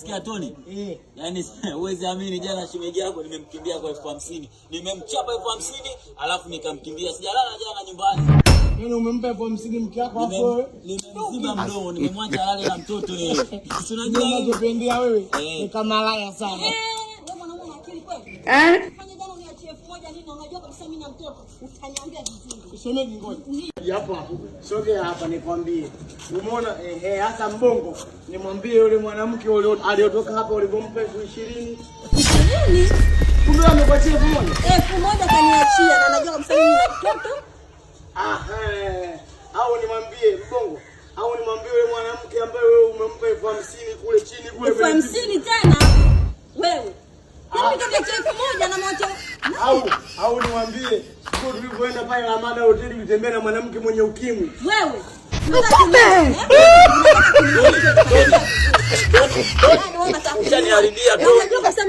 Sikia Tony. Eh. Yaani huwezi amini, jana shemeji yako nimemkimbia kwa 50,000. Nimemchapa 50,000 alafu nikamkimbia. Sijalala jana nyumbani. Yaani umempa 50,000 mke wako afu wewe Nimemziba mdomo, nimemwacha alale na mtoto yeye. Si unajua wewe? Unachopendea wewe Eh. ni kama malaya sana. Eh, wewe mwanaume una akili kweli? Eh? Fanya jana uniachie 1,000 nini na unajua kabisa mimi na mtoto. Utaniambia vizuri. Shemeji, ngoja. Hapo hapo. Sogea hapa nikwambie. Umeona ehe, hasa mbongo. Nimwambie yule mwanamke yule aliyotoka hapa ulivyompa 20,000. 20? Kumbe amekuachia 1,000. 1,000 kaniachia na najua kabisa mimi na mtoto. Ah, eh. Au nimwambie mbongo. Au nimwambie yule mwanamke ambaye wewe umempa 50,000 kule chini kule. 50,000 tena? Wewe. Yaani kaniachia 1,000 na mwacha. Au niwaambie siku tulivyoenda pale Ramada hoteli ulitembea na mwanamke mwenye ukimwi. Wewe. Mtume! Ushaniharibia Tony. Unajua kabisa.